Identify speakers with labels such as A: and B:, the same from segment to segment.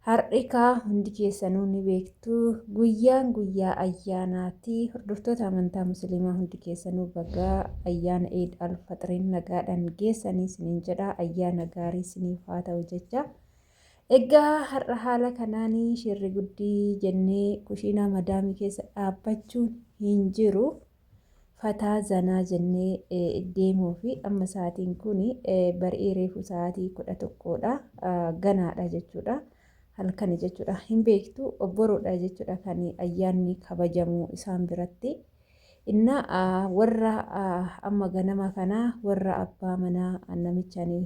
A: Har'i kaa hundi keessanuu ni beektu guyyaan guyyaa ayyaanaati. Hordoftoota amantaa musliimaa hundi keessanuu bagaa ayyaana Eid al-Faxriin nagaadhaan geessanii isiniin jedha. Ayyaana gaarii isiniif haa ta'u jecha. Egaa har'a haala kanaan shirri guddii jennee kushiinaa madaamii keessa dhaabbachuun hin jiru. Fataa zanaa jennee deemuufi amma sa'aatiin kun bari'ee reefu sa'aatii 11dha. Ganaadha jechuudha. Halkani jechuudha. Hin beektu obboroodha jechuudha kan ayyaanni kabajamu isaan biratti. Innaa warra amma ganama kana warra abbaa manaa namichani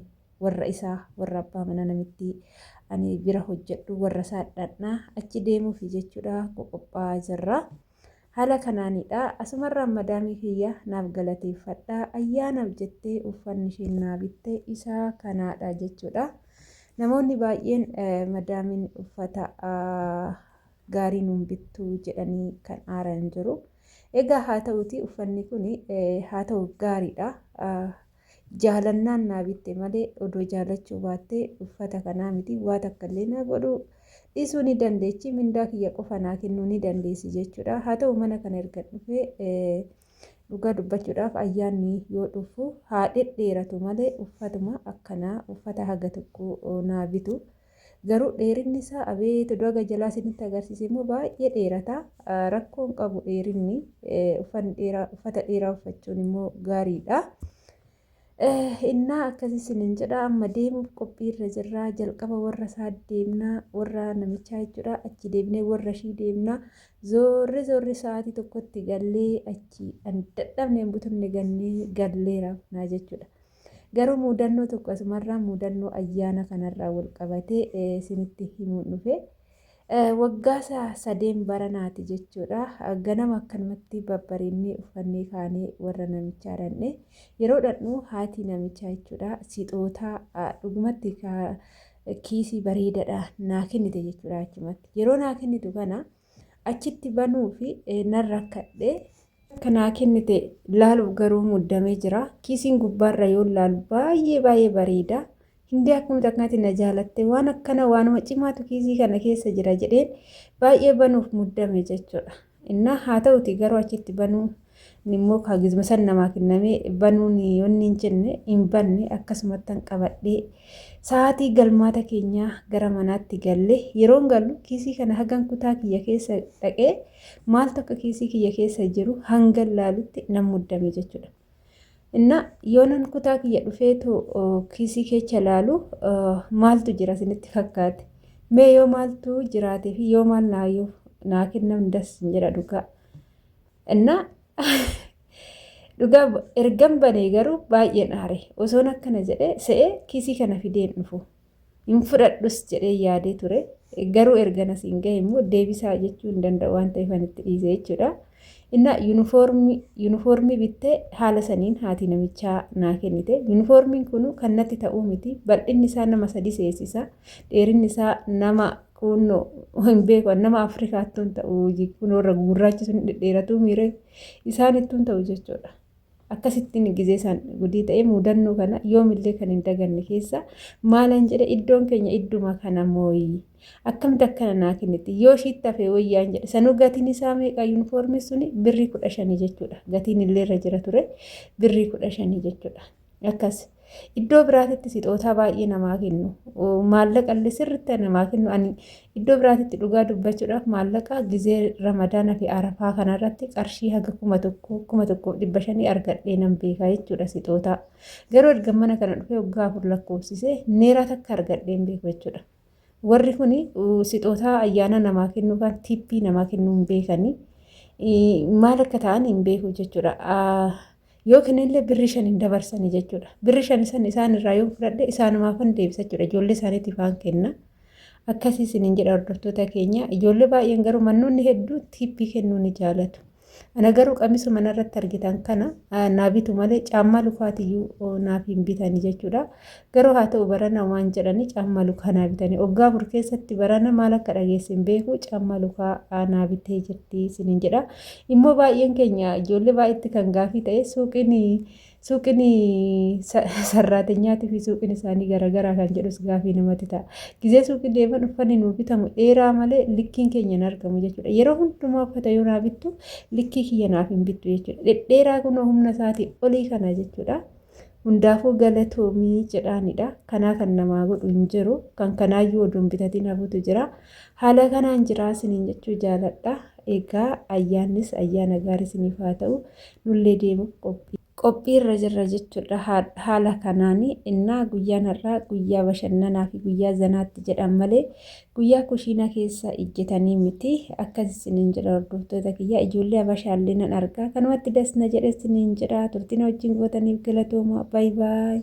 A: warra isaa warra abbaa manaa namittii ani bira hojjedhu warra isaa dhadhaa achi deemuufi jechuudha qoqophaa'aa jirra. Haala kanaanidha. Asumarraan madaamii kiyya naaf galateeffadha. Ayyaanaaf jettee uffanni isheen naa bitte isa kanaadha jechuudha. Namoonni baay'een madaamiin uffata gaarii nuun bittu jedhanii kan aaran jiru. Egaa haa ta'uti uffanni kun haa ta'u gaariidha. Jaalannaan naa bitte malee odoo jaalachuu baattee uffata kanaa miti waa takka illee naa godhuu dhiisuu ni dandeechi mindaa kiyya qofa naa kennuu ni dandeessi jechuudha. Haa ta'u mana kana erga dhufee dhugaa dubbachuudhaaf ayyaanni yoo dhufu haa dhedheeratu malee uffatuma akkanaa uffata haga tokko naa bitu. Garuu dheerinni isaa abeet odoo haga jalaa isinitti agarsiise immoo baay'ee dheerata. Rakkoo hin qabu dheerinni uffanni dheeraa uffata dheeraa uffachuun immoo gaariidha. Innaa akkasii isinin jedha amma deemuuf qophiirra jirra. Jalqaba warra isaa deemna warra namichaa jechuudha. Achi deemnee warra ishii deemna. Zoorri zoorri sa'aatii tokkotti gallee achi an dadhabne hin butunne gannee gallee rafnaa jechuudha. Garuu muudannoo tokko asumarraa muudannoo ayyaana kanarraa wal qabatee isinitti himuun dhufe. Waggaa sadeen baranaati jechuudha. Ganama akkanumatti babbareennee uffannee kaanee warra namichaa dhandhe. Yeroo dhandhu haati namichaa jechuudha sixootaa dhugumatti kiisii bareedaadha naa kennite jechuudha achumatti. Yeroo naa kennitu kana achitti banuu fi nan rakkadhe. Akka naa kennite laaluuf garuu muddamee jira. Kiisiin gubbaarra yoo laalu baay'ee baay'ee bareeda. Hindee akkamitti akkanatti na jaalatte waan akkana waanuma cimaatu kiisii kana keessa jira jedheen baay'ee banuuf muddame jechuudha. Innaa haa ta'uti garuu achitti banuu immoo kaagizma san namaa kennamee banuun yoonni hin jenne hin banne akkasumattan qabadhee sa'aatii galmaata keenyaa gara manaatti galle yeroon gallu kiisii kana hagan kutaa kiyya keessa dhaqee maaltu akka kiisii kiyya keessa jiru hangan laalutti nan muddame jechuudha. Inna yoonan kutaa kiyya dhufeetu kiisii keessa laalu maaltu jira isinitti fakkaate? Mee yoo maaltu jiraatee fi yoo maal naa kennan das hin jedha dhugaa. Inna dhugaa ergan banee garuu baay'een aare. Osoon akkana jedhee se'ee kiisii kana fideen dhufu. Hin fudhadhus jedhee yaadee ture. Garuu ergan asiin gahe immoo deebisaa jechuu hin danda'u waan ta'eef ani itti dhiise jechuudha. Innaa yuunifoormii yuunifoormii bittee haala saniin haati namichaa naa kennite. Yuunifoormiin kun kan natti ta'uu miti. Bal'inni isaa nama sadi seesisa. Dheerinni isaa nama kunnoo hin beeku nama Afrikaattuu hin ta'u kunoo irra gurraachi sun dhedheeratuu miiree isaanittuu hin ta'u jechuudha. Akkasittiin gizee isaan gudii ta'e muudannoo kana yoomillee kan hin daganne keessa maalan jedhe iddoon keenya idduma kana mooyi. Akkamitti akkana naa kenniti yoo ishiitti hafee wayyaan jedhe sanuu gatiin isaa meeqa yuunifoormii suni birrii 15 jechuudha. Gatiin illee irra jira ture birrii 15 jechuudha. Akkas. Iddoo biraatitti sixootaa baay'ee namaa kennu. Maallaqa illee sirriitti namaa kennu. Ani iddoo biraatitti dhugaa dubbachuudhaaf maallaqa gizee Ramadaana fi Arafaa kanarratti qarshii haga 1000, 1500 argadhee nan beeka jechuudha sixootaa. Garuu erga mana kana dhufee waggaa 4 lakkoofsisee neeraa takka argadhee hin beeku jechuudha. Warri kun sixootaa ayyaana namaa kennuu kan tippii namaa kennuu hin beekanii. Maal akka ta'an hin beeku jechuudha. Yoo kennellee birri 5 hin dabarsani jechuudha. Birri 5 san isaan irraa yoo fudhadhe isaanumaafan deebisa jechuudha. Ijoollee isaaniitiifaan kenna. Akkasii isiniin jedha hordoftoota keenya. Ijoollee baay'een garuu mannoonni hedduu tiippii kennuu ni jaalatu. Ana garuu qamisuma narratti argitan kana naa bitu malee caammaa lukaatiyyuu naaf hin bitani jechuudha. Garuu haa ta'u barana waan jedhani caammaa lukaa naa bitani. Waggaa 4 keessatti barana maal akka dhageesse hin beeku caammaa lukaa naa bitee jirti isiniin jedha. Immoo baay'een keenya ijoollee baay'eetti kan gaafii ta'e suuqiin Suuqiin sarraatenyaatii fi suuqiin isaanii garaagaraa kan jedhus gaafii namatti ta'a. Gizee suuqii deeman uffanni nuu bitamu dheeraa malee likkiin keenya hin argamu jechuudha. Yeroo hundumaa uffata yoo naa bittu likkii kiyya naaf hin bittu jechuudha. Dhedheeraa kunoo humna isaatii olii kana jechuudha. Hundaafuu galatoomii jedhaanidha. Kanaa kan namaa godhu hin jiru. Kan kanaayyuu oduu hin bitatin hafutu jira. Haala kanaan jiraa isiniin jechuu jaaladha. Egaa ayyaannis ayyaana gaarii isiniif haa ta'u. Nullee deemuuf qophii. Qophiirra jirra jechuudha. Haala kanaan innaa guyyaan har'aa guyyaa bashannanaa fi guyyaa zanaatti jedhan malee guyyaa kushiinaa keessa ijjitanii miti. Akkas isiniin jedha hordoftoota kiyya. Ijoollee habashaallee nan argaa. Kanumatti dasna jedhe isiniin jedha. Turtiin wajjin gootaniif galatooma. Baay baay.